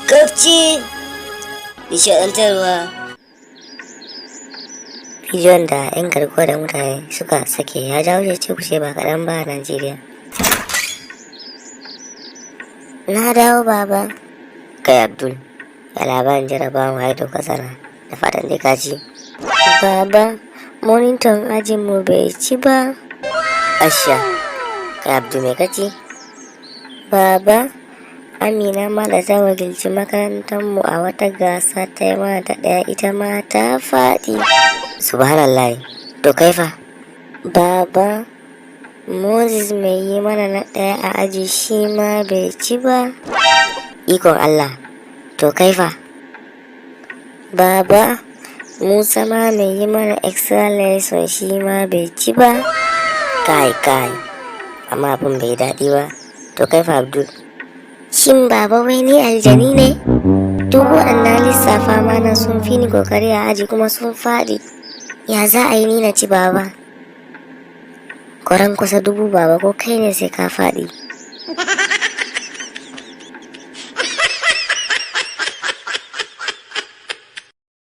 Kafci, nishaɗantarwa. Bidiyon da 'yan garkuwa da mutane suka sake ya jawo cece-kuce ba kaɗan ba a Najeriya. Na dawo, baba. Kai Abdul, ya labarin jarabawan WAEC da kuka zana? Da fatan dai ka ci. Baba, monitor ajinmu bai ci ba. Asha, kai Abdul, me ka ci? Baba, Amina ma da ta wakilci makarantarmu a wata gasa ta yi mana ta ɗaya, ita ma ta faɗi. Subhanallah, to kai fa? Baba, Moses mai yi mana na ɗaya a aji shi ma bai ci ba. Ikon Allah, to kai fa? Baba, Musa ma mai yi mana extra lesson shi ma bai ci ba. Kai kai, amma abin bai daɗi ba. To kai fa, Abdul? Shin baba, wai ni aljani ne? Duk waɗannan lissafa mana sun fi ni kokari a aji kuma sun faɗi. Ya za a yi ni na ci, baba? Kwaran kusa dubu, baba, ko kai ne sai ka faɗi.